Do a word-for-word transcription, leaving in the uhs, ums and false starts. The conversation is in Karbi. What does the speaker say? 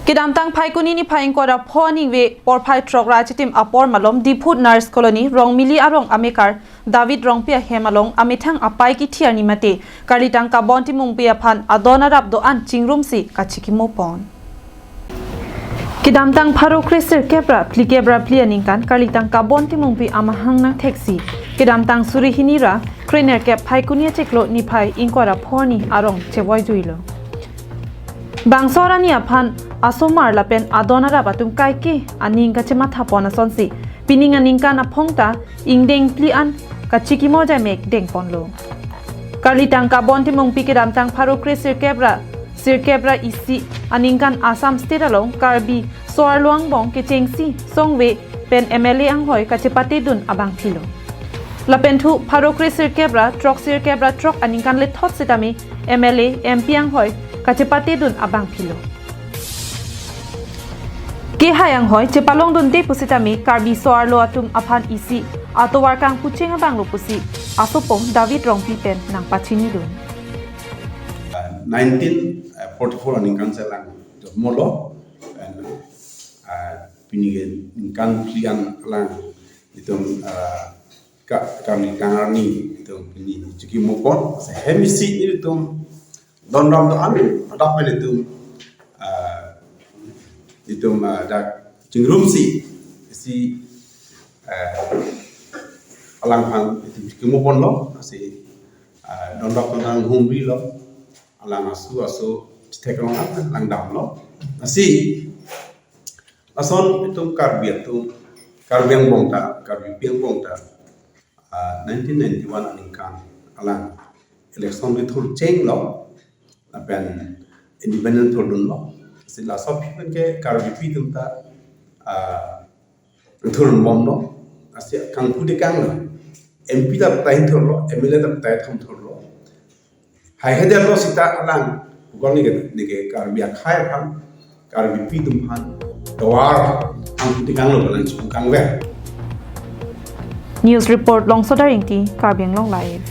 Kedamtang Phaikuni niphai ingkoi ra pho aningve porphai throk ra achitim apor malom Diphu Nurse Colony Rongmili arong amekar David Rongpi ahem along amethang apai kithi arni mate karlitang Kabon Timungpi aphan adon arap do-an chingrumsi kachikimo pon. Kedamtang pharo kre sirkep ra phlikep ra phli aningkan karlitang Kabon Timungpi amahang nangtheksi kedamtang suri hini ra kre nerkep Phaikuni achiklo niphai ingkoi ra pho arni arong chevoi juilo. Bangso arni aphan asomar lapen adon arap atum kaike aning kachematha pon asonsi pining aningkan aphong ta ingdeng phli an kachikimo jamek dengponlo. Karlitang Kabon Timungpi kedamtang pharo kre sirkep ra sirkep ra isi aningkan Assam State along Karbi so-arlo angbong kechengsi songve pen M L A anghoi kachepatedun abang philo. Lapen thu pharo kre sirkep ra throk sirkep ra throk aningkan lethot sitame M L A, M P anghoi kachepatedun abang philo. Kehai anghoi chepalongdunde pusitame Karbi so-arlo atum aphan isi atovar kangpucheng abanglo pusi asopong David Rongpi pen nangpachinidun. Nineteen forty-four aningkan si alang jonmolo, and, uh, pini ke ningkan phli an alang itum, uh, ka kami kangarni itum pini chikimo pon, se hem isi nelitum don ram do-an adap pen itum, uh, itum, uh, dak chingrumsi isi, uh, alangphan itum chikimo ponlo, si, uh, don ram do-an humrilo, alang asu asu chithek rong alang damlo. Lasi lason itum Karbi atum, Karbi angbong ta, Karbipi angbong ta, ah, nineteen ninety-one aningkan alang election kethur chenglo, lapen independent thurdunlo. Si laso aphi pen ke Karbipi atum ta, ah, thur bomlo. Lasi kangpu dekanglo. M P ta patai thurlo, M L A ta patai thom thurlo. Hai hederlo sita alang, pukol neke, neke Karbi akhai aphan, Karbipi atum aphan tovar kangpu dekanglo, alang chipukangver. News report Longsodar Ingti, Karbi Anglong Live.